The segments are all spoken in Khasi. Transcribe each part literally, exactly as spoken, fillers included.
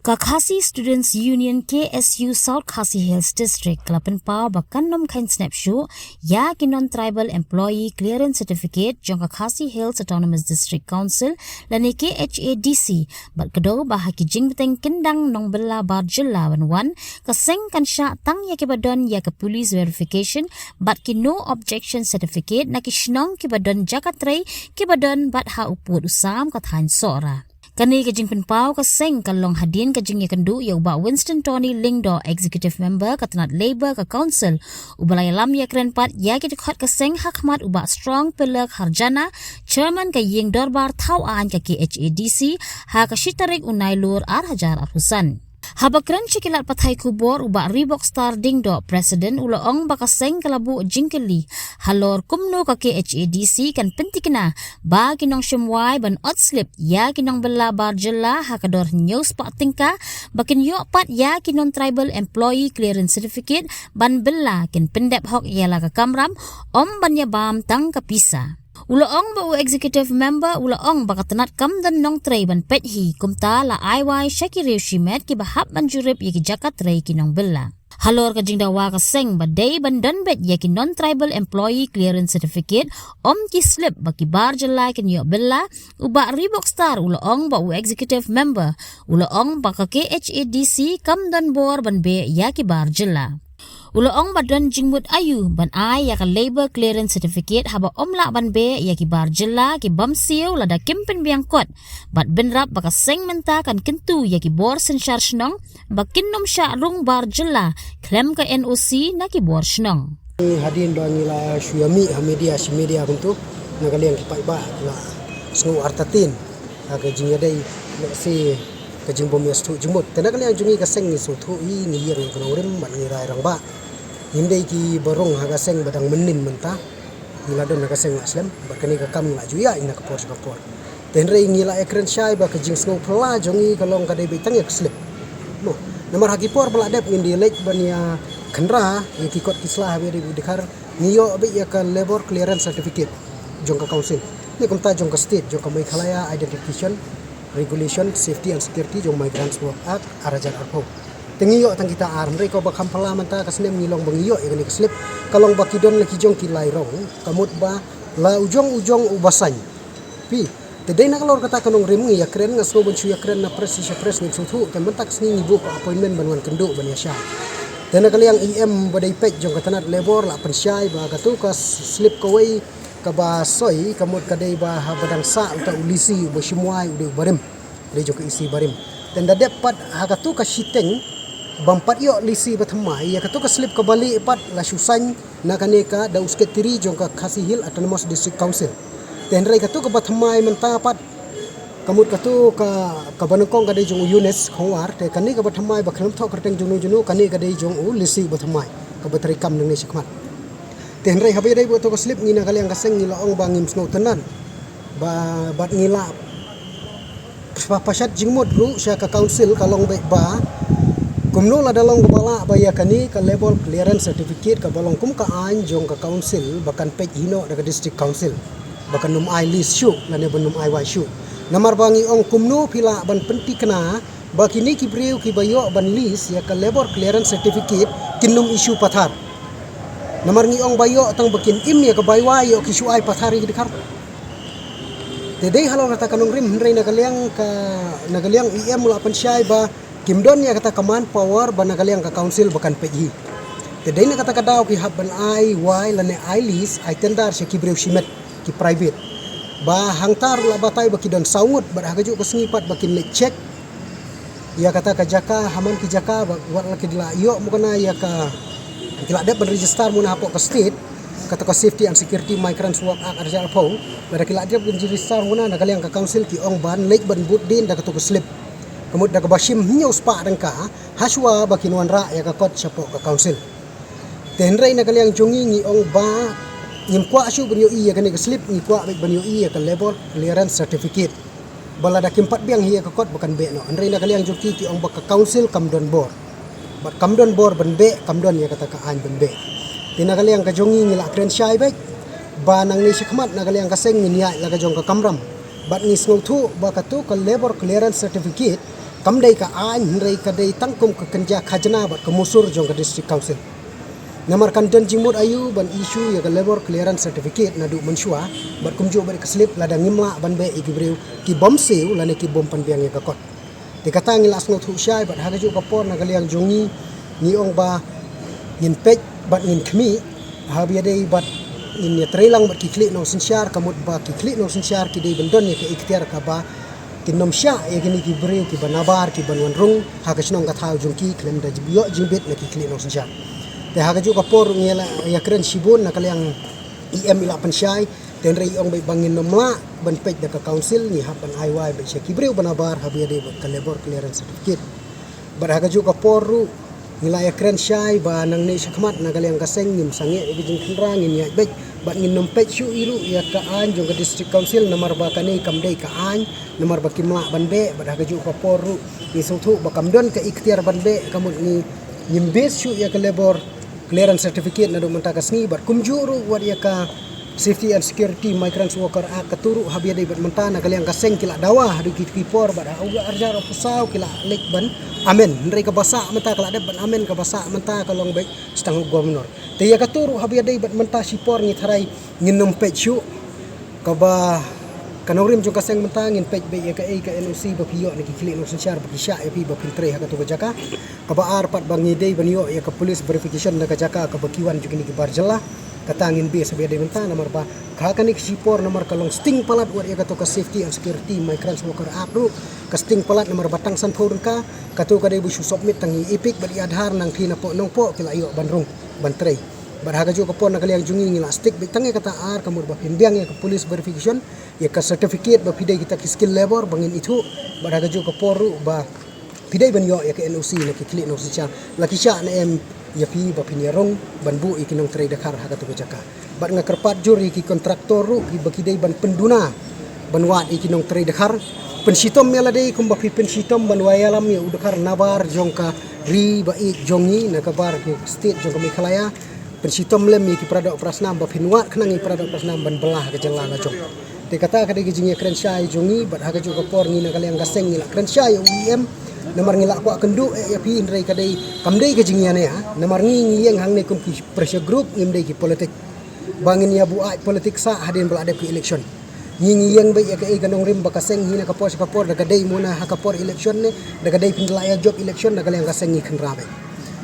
Ka Khasi Students Union K S U South Khasi Hills District ka la pynpaw ba kan nym kheiñ snep shuh ïa ki non-tribal employee clearance certificate jong ka Khasi Hills Autonomous District Council lane K H A D C, bad ka daw ba ha ki jingbteng kyndang nongbylla bar jylla ban wan, ka seng kan shah tang ïa kiba don ïa ka police verification bad ki no objection certificate na ki shnong kiba don jaka trei kiba don bad ha u pud u sam ka thaiñ Sohra. Kane ka jingpynpaw ka seng ka long hadien ka jingïakynduh ïa u Bah Winston Tony Lyngdoh, Executive Member ka tnat Labour ka Council, uba la ïalam ïakren pat ïa ki dkhot ka seng ha khmat u Bah Strong Pilak Harjana, Chairman ka Ïing Dorbar Thaw Aiñ ka K H A D C, ha ka shi tarik u Nailur ar hajar arphew san. Haba kren sha ki lad pathai khubor, u Bah Reebok Star Lyngdoh, President, u la ong ba ka seng ka la buh jingkylli halor kumno ka K H A D C kan pyntikna ba ki nongshim wai ban ot slip ïa ki nongbylla bar jylla ha ka dor hynñiew spah tyngka, ba kin ïoh pat ïa ki non-tribal employee clearance certificate ban bylla, kin pyndep hok ïa la ka kamram, ym ban ïa bam tang ka pisa. U la ong ba u Executive Member u la ong ba ka tnat kam don nongtrei ban peit hi, kumta la ai wai sha ki riew shimet kiba hap ban jurip ïa ki jaka trei ki nongbylla. Halor ka jingdawa ka seng ba dei ban don beit ïa ki non-tribal employee clearance certificate, ym ki slip ba ki bar jylla kin ïoh bylla, u Bah Reebok Star u la ong ba u Executive Member u la ong ba ka K H A D C kam don bor ban beh ïa ki bar jylla. U la ong ba don jingmut aïu ban ai ïa ka Labour Clearance Certificate haba ym lah ban beh ïa ki bar jylla ki bym siew lada kim pynbiang kot, bad bynrap ba ka seng mynta kan kyntu ïa ki bor synshar shnong ba kin nym shah rung bar jylla khlem ka N O C na ki bor shnong. Hadien ba ngi la shu ïa mih ha media shi media kumtu, na ka liang ki paidbah la sngew artatien ha ka jingïadei, lehse ka jingbym ïa sngewthuh jingmut. Te na ka liang jong ngi ka seng ngi sngewthuh hi, ngi ïeng ka nongrim bad ngi rai rangbah. Ngim dei kiba rung ha ka seng ba dang mynnin mynta. Ngi la don ha ka seng la slem bad kane ka kam ngi la ju ïaid na ka por sha ka por. Te hynrei ngi la ïakren shai ba ka jingsngew phylla jong ngi ka long ka dei beit tang ïa ka slip. Mo, namar ha ki por ba la dep ngin da leit ban ïa kynra ïa ki kot ki sla ha ba ïadei bad u dkhar, ngi ïoh beit ïa ka Labour Clearance Certificate jong ka Council. Ne kumta jong ka State, jong ka Meghalaya Identification Regulation, Safety and Security jong Migrants Work Act ar hajar arphew. Te ngi ïoh tang kita ar, hynrei kaba kham phylla mynta ka snem ngi long ba ngi ïoh ïa kane ka slip, ka long ba ki don la ki jong ki lai rong, ka mut ba la u jong u jong uba sign. Phi, te dei na ka lor kata ka nongrim ngi ïakren, nga sngew ban shu ïakren na press sha press ngin sngewthuh, te mynta ka sngi ngi buh ka appointment ban wan kynduh ban ïa shai. Te na ka liang E M ba dei peit jong ka tnat Labour la pynshai ba katu ka slip kawei kaba soi, ka mut ka dei ba haba dang sah uta u lisi uba shim wai u dei u barim. Dei jong ka E C barim. Te ynda dep pat ha katu ka shiteng bym pat ïoh lisi ba thymmai, ïa katu ka slip kaba lieh pat la shu sign na kane ka da u Secretary jong ka Khasi Hills Autonomous District Council. Te hynrei katu kaba thymmai mynta pat, ka mut katu ka, kaba nyngkong ka dei jong u Eunice Khongwar, te kane kaba thymmai ba khlem thoh kyrteng jong u jong u, kane ka dei jong u lisi ba thymmai kaba treikam nangne shakhmat. Te hynrei haba ïadei bad katu ka slip ngi na ka liang ka seng ngi la ong ba ngim sngewtynnad. Ba, bad ngi la pa-, pashat jingmut ruh sha ka Council ka long beit ba kumno lada long kaba lah ba ïa kane ka Labour Clearance Certificate kaba long kum ka aiñ jong ka Council ba kan peit hi noh da ka District Council, ba kan nym ai lease shuh lane ban nym ai wai shuh. Namar ba ngi ong kumno phi lah ban pyntikna ba kine ki briew kiba ïoh ban lease ïa ka Labour Clearance Certificate kin nym issue pathar. Namar ngi ong ba ïoh tang ba kin im ïa ka bai wai, ïoh ki shu ai pathar ïa ki dkhar. Te dei halor kata ka nongrim, hynrei na ka liang ka, na ka liang E M la pynshai ba kim don ïa kata ka manpower ba na ka liang ka Council ba kan peit hi. Te dei na kata ka daw ki hap ban ai wai lane ai lease, ai tender sha ki briew shimet, ki private. Ba hangta ruh la batai ba ki don saw ngut, bad ha kajuh ka sngi pat ba kin leit check ïa kata ka jaka, ha man ki jaka ba wat la ki la ïoh mukna ïa ka, ki la dep ban register mukna hapoh ka State, kata ka Safety and Security Migrants Work Act ar hajar arphew, lada ki la dep ban register mukna, na ka liang ka Council ki ong ban leit ban bud dien da katu ka slip. Ka mut da kaba shim hynñiew spah tyngka, ha shuwa ba kin wanrah ïa ka kot shapoh ka Council. Te hynrei na ka liang jong ngi ngi ong ba ngim kwah shuh ban ïohi ïa kane ka slip, ngi kwah beit ban ïohi ïa ka Labour Clearance Certificate. Ba lada kim pat biang hi ïa ka kot ba kan beh noh. Hynrei na ka liang jong ki ki ong ba ka Council kam don bor. Bad kam don bor ban beh, kam don ïa kata ka aiñ ban beh. Te na ka liang ka jong ngi ngi la kren shai beit ba nangne shakhmat na ka liang ka seng ngin ïaid la ka jong ka kamram. Bad ngi sngewthuh ba katu ka Labour Clearance Certificate Kam dei ka aiñ, hynrei ka dei tang kum ka kynja khajna bad ka musur jong ka District Council. Namar kan don jingmut aïu ban issue ïa ka labour clearance certificate naduh mynshuwa, bad kumjuh bad ka slip lada ngim lah ban beh ïa ki briew ki bym siew lane ki bym pynbiang ïa ka kot. Te kata ngi la sngewthuh shai bad ha kajuh ka por na ka liang jong ngi, ngi ong ba ngin peit bad ngin khmih, ha ba ïadei bad ngin ïatreilang bad ki khlieh nongsynshar, ka mut ba ki khlieh nongsynshar ki dei ban don ïa ka iktiar kaba kin nym shah ïa kine ki briew kiba nabar, kiban wan rung ha ka shnong ka thaw jong ki khlem da ïoh jingbit na ki khlieh nongsynshar. Te ha kajuh ka por ngi la ïakren shibun na ka liang E M i la pynshai, te hynrei i ong beit ba ngin nym lah ban peit da ka council, ngi hap ban ai wai beit sha ki briew ba nabar ha ba ïadei bad ka labour clearance certificate. Bad ha kajuh ka por ruh ngi la ïakren shai ba nangne shakhmat na ka liang ka seng ngim sangeh ïa ka jingkhynra, ngin ïaid beit bad ngin nym peit shuh ruh ïa ka aiñ jong ka District Council, namar ba kane kam dei ka aiñ, namar ba kim lah ban beh. Bad ha kajuh ka por ruh ngi sngewthuh ba kam don ka iktiar ban beh, ka mut ngi, ngim base shuh ïa ka labour clearance certificate naduh mynta ka sngi, bad kumjuh ruh wat ïa ka safety and security migrants worker act, katu ruh ha ba ïadei bad mynta na ka liang ka seng ki la dawa haduh kito ki por, bad ha u arhajar arphew saw ki la leit ban amend, hynrei kaba sah mynta ka la dep ban amend, kaba sah mynta ka long beit sha tang u governor. Te ïa katu ruh ha ba ïadei bad mynta shipor ngi tharai ngin nym peit shuh, kaba ka nongrim jong ka seng mynta ngin peit beit ïa kaei ka N O C ba phi ïoh na ki khlieh nongsynshar ba ki shah ïa phi ba phin trei ha katu ka jaka. Kaba ar pat ba ngi dei ban ïoh ïa ka police verification na ka jaka kaba ki wan jong kine ki bar jylla. Kata ngin base ha ba ïadei mynta namar ba ka kane ka shipor namar ka long sting palat wat ïa katu ka Safety and Security Migrants Worker Act ruh. Ka sting palat namar ba tang sanphew tyngka, katu ka dei ba shu submit tang i EPIC bad i Aadhaar, nangta napoh Nongpoh ki la ïoh ban rung ban trei. Bad ha kajuh ka por na ka liang jong ngi ngi la stick beit tang ïa kata ar, ka mut ba phin biang ïa ka police verification, ïa ka certificate ba phi dei kita ki skilled labour ba ngin ithuh. Bad ha kajuh ka por ruh ba phi dei ban ïoh ïa ka N O C na ki khlieh nongsynshar, la ki shah ne em ïa phi ba phin ïa rung ban buh ïa ki nongtrei dkhar ha katu ka jaka. Bad nga kyrpad jur ïa ki contractor ruh kiba ki dei ban pynduna ban wad ïa ki nongtrei dkhar, pynshitom ïa lade kumba phi pynshitom ban wanlam ïa u dkhar nabar jong ka ri ba ïeit jong ngi, na ka bar ka state jong ka Meghalaya. Pynshitom lem ïa ki paradoh parasnam ba phin wad khnang ïa ki paradoh parasnam ban bylla ha ka jylla la jong. Te kata ka dei ka jingïakren shai jong ngi, bad ha kajuh ka por ngi na ka liang ka seng ngi la kren shai ïa u E M, namar ngi la kwah kynduh eh ïa phi, hynrei ka dei, kam dei ka jingïaneh, namar ngi ngi ïeng hangne kum ki pressure group, ngim dei ki politik ba ngin ïa buaid politik sah hadien ba la dep ki election. Ngi ngi ïeng beit ïa kaei ka nongrim ba ka seng hi na ka por sha ka por, da ka dei muna ha ka por election ne da ka dei phin da la ïa jop election, na ka liang ka seng ngi khynra beit.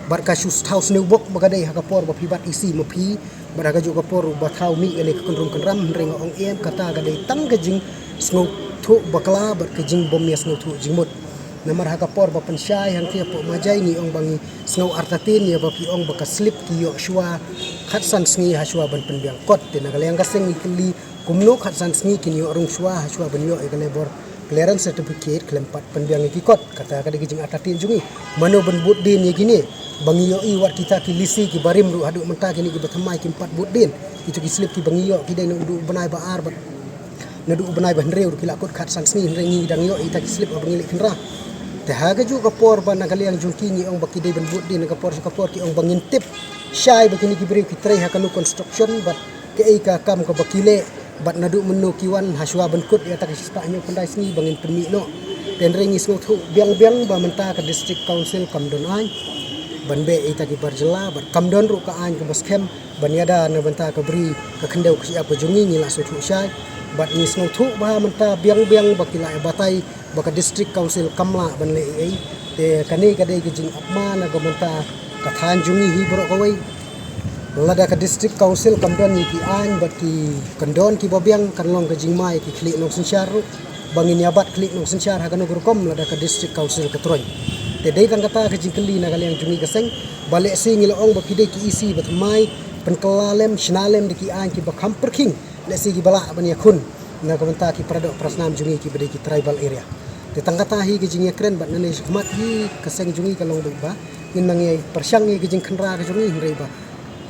Bad ka shu thaw sniew bok ba ka dei ha ka por ba phi bat isi ma phi, bad ha kajuh ka por ba thaw mih kane ka kynrum kynram, hynrei nga ong em, kata ka dei tang ka jingsngewthuh bakla bad ka jingbym ïa sngewthuh jingmut. Namar ha ka por ba pynshai hangtei hapoh Majai ngi ong ba ngi sngew artatien ïa ba phi ong ba ka slip ki ïoh shuwa khatsan sngi ha shuwa ban pynbiang kot. Te na ka liang ka seng ngi kylli, kumno khatsan sngi kin ïoh rung shuwa ha shuwa ban ïoh ïa ka labour clearance certificate khlem pat pynbiang ïa ki kot? Kata ka dei ka jingartatien jong ngi. Mano ban bud dien ïa kine? Ba ngi ïohi wat kita ki lisi kiba rim ruh haduh mynta kine kiba thymmai kim pat bud dien. Kito ki slip kiba ngi ïoh ki dei naduh u bnai ba ar bad naduh u bnai ba hynriew ruh ki la kut khatsan sngi, hynrei ngi dang ïoh ïa kita ki slip ba ngi leit khynra. Te ha kajuh ka por ba na ka liang jong ki ngi ong ba ki dei ban bud dien, na ka por sha ka por ki ong ba ngin tip shai ba kine ki briew ki trei ha kano construction bad kaei ka kam kaba ki leh, bad naduh mynno ki wan ha shuwa ban kut ïa ta ka shispah hynñiew khyndai sngi ba ngin pynmih noh. Te hynrei ngi sngewthuh biang biang ba mynta ka District Council kam don aiñ ban beh ïa ita ki bar jylla, bad kam don ruh ka aiñ kaba skhem ban ïada na bynta ka bri ka khyndew ka shyiap ka jong ngi, ngi la sngewthuh shai. Bad ngi sngewthuh ba mynta biang biang ba ki la ïa batai ba ka District Council kam lah ban leh ei ei. Te kane ka dei ka jingapman na ka bynta ka thaiñ jong ngi hi baroh kawei. Lada ka District Council kam don ïa ki aiñ bad ki kyndon kiba biang, kan long ka jingma ïa ki khlieh nongsynshar ruh ba ngin ïa bat khlieh nongsynshar ha kano ka rukom lada ka District Council ka troiñ. Te dei tang kata ka jingkylli na ka liang jong ngi ka seng, ba lehse ngi la ong ba phi dei ki E C ba thymmai, pynkylla lem, shna lem da ki aiñ kiba kham pyrkhing, lehse kiba lah ban ïakhun na ka bynta ki paradoh parasnam jong ngi kiba dei ki tribal area. Te tang kata hi ka jingïakren, bad nangne shakhmat hi ka seng jong ngi ka long beit ba ngin nang ïa pyrshang ïa ka jingkhynra ka jong ngi, hynrei ba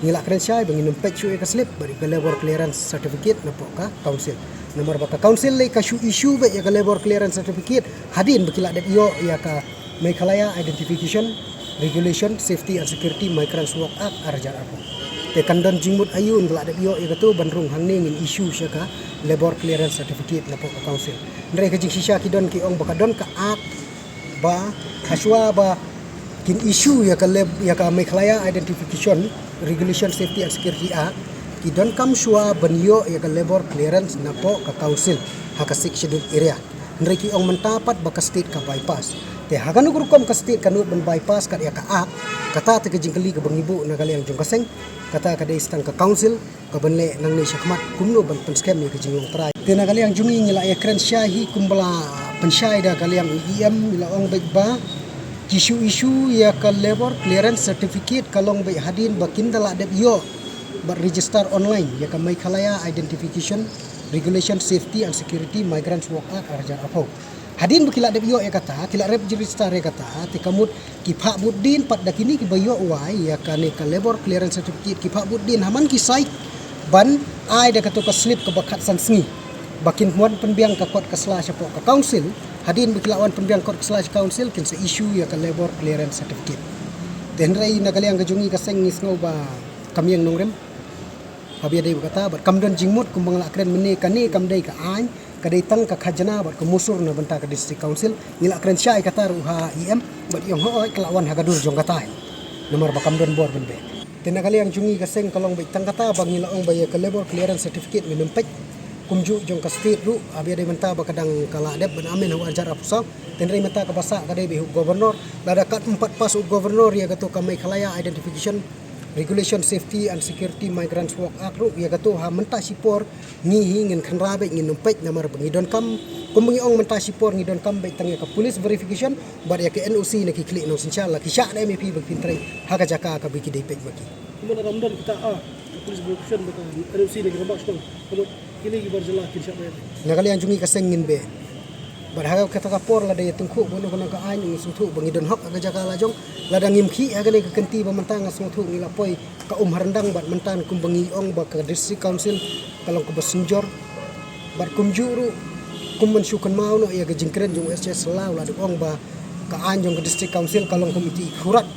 ngi la kren shai ba ngin nym peit shuh ïa ka slip bad ïa ka labour clearance certificate napoh ka council. Namar ba ka council lei ka shu issue beit ïa ka labour clearance certificate hadien ba ki la dep ïoh ïa ka Meghalaya Identification Regulation, Safety and Security Migrants Work Act ar hajar arphew. Te kan don jingmut aïu ynda la dep ïoh ïa katu ban rung hangne ngin issue sha ka labour clearance certificate napoh ka council? Hynrei ka jingshisha ki don ki ong ba ka don ka act Ba hashwa ba kin issue ïa ka lab, ïa ka Meghalaya Identification Regulation Safety and Security Act, ki donkam shwa ban ïoh ïa ka labour clearance napoh ka council ha ka Sixth Schedule area. Hynrei ki ong mynta pat ba ka state ka bypass. Te ha kano ka rukom ka state ka nud ban bypass kat ïa ka act? Kata te ka jingkylli kaba ngi buh na ka liang jong ka seng. Kata ka dei tang ka council kaban leh nangne shakhmat kumno ban pynskhem ïa ka jinglong trai. Te na ka liang jong ngi ngi la ïakren shai hi kumba la pynshai da ka liang u E M, ngi la ong beit ba ki shu issue ïa ka labour clearance certificate ka long beit hadien ba kin da lah dep ïoh bad register online ïa ka Meghalaya Identification Regulation Safety and Security Migrants Work Act ar hajar arphew. Hadien ba ki la dep ïoh ïa kata, ki la dep register ïa kata, te ka mut ki phah bud dien pat da kine kiba ïoh wai ïa kane ka labour clearance certificate, ki phah bud dien ha man ki site ban ai da kato ka slip kaba khatsan sngi ba kin wan pynbiang ka kot ka sla shapoh ka council. Hadien ba ki la wan pynbiang kot ka sla sha council, kin sa issue ïa ka labour clearance certificate. Te hynrei na ka liang ka jong ngi ka seng ngi sngew ba kam ïeng nongrim ha ba ïadei bad kata, bad kam don jingmut kumba nga la kren mynne, kane kam dei ka aiñ, ka dei tang ka khajna bad ka musur na bynta ka District Council. Ngi la kren shai kata ruh ha E M, bad i ong hooid ka la wan ha ka dur jong kata hi. Namar ba kam don bor ban beh. Te na ka liang jong ngi ka seng ka long beit tang kata ba ngi la ong ba ïa ka labour clearance certificate ngin ym peit. Kumjuh jong ka state ruh ha ba ïadei mynta ba ka dang ka la dep ban amen ha u ar hajar arphew saw. Te hynrei mynta kaba sah ka dei beit ha u governor. Lada kat ym pat pass u governor ïa kato ka Meghalaya Identification Regulation Safety and Security Migrants Work Act ruh, ïa kato ha mynta shipor ngi hi ngin kynra beit, ngin ym peit namar ba ngi donkam, kumba ngi ong mynta shipor ngi donkam beit tang ïa ka police verification bad ïa ka N O C na ki khlieh nongsynshar, la ki shah da M A P ba kin trei ha ka jaka kaba ki dei peit ma ki. Kumno ram don kita, ah, ka police verification bad ka N O C na ki rangbah shnong? Kumno kine ki bar jylla kin shah beit? Na ka liang jong ngi ka seng ngin beit. Bad ha kata ka por lada ïa tyngkhuh bun kano ka aiñ, ngi sngewthuh ba ngi don hok ha ka jaka la jong. Lada ngim khih ha kane ka kynti ba mynta, nga sngewthuh ngi la poi ka um ha ryndang. Bad mynta kumba ngi ong ba ka District Council ka long kaba synjor. Bad kumjuh ruh kum ban shu kynmaw noh ïa ka jingkren jong u S J Shylla, u la dep ong ba ka aiñ jong ka District Council ka long kum i ti i khurat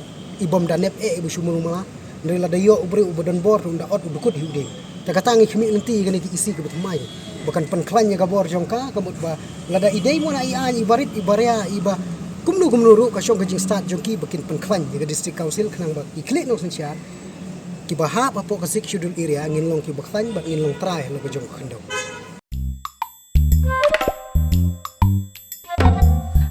i bym da nep eh iba shu mulu mala. Hynrei lada ïoh u briew uba don bor te un da ot u dkut hi u dieng. Te kata ngi khmih lynti ïa kane ka E C kaba thymmai ba kan pynkhlaiñ ïa ka bor jong ka, ka mut ba lada i dei mo na i aiñ iba rit iba ria iba kumno kumno ruh, ka shong ka jingstad jong ki ba kin pynkhlaiñ ïa ka District Council khnang ba ki khlieh nongsynshar kiba hap hapoh ka Sixth Schedule area ngin long kiba khlaiñ bad ngin long trai ha la ka jong ka khyndew.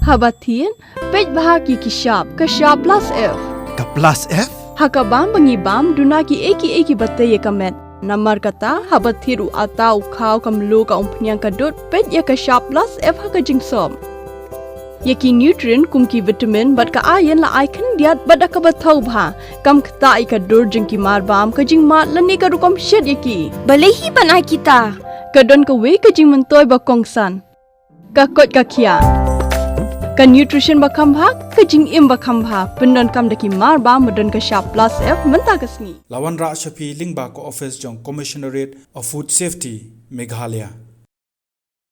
Haba thied, peit bha ki ki shap, ka shap plus F. Ka plus F? Ha ka bam ba ngi bam, duna kiei kiei kiba tei ïa ka met. Namar kata, haba thied u atta, u khaw, ka mluh, ka umphniang, ka dud, peit ïa ka shap plus F ha ka jingsop. Ïa ki nutrient kum ki vitamin bad ka iron la ai khyndiat bad da kaba thaw bha. Kam ktah ïa ka dur jong ki mar bam, ka jingmad lane ka rukom shet ïa ki. Balei hi ban ai kita? Ka don kawei ka jingmyntoi ba kongsan. Ka koit ka khiah. Ka nutrition ba kham bha, ka jingim ba kham bha. Pyndonkam da ki mar bam ba don ka shap plus F mynta ka sngi. La wanrah sha phi lyngba ka office jong Commissionerate of Food Safety, Meghalaya.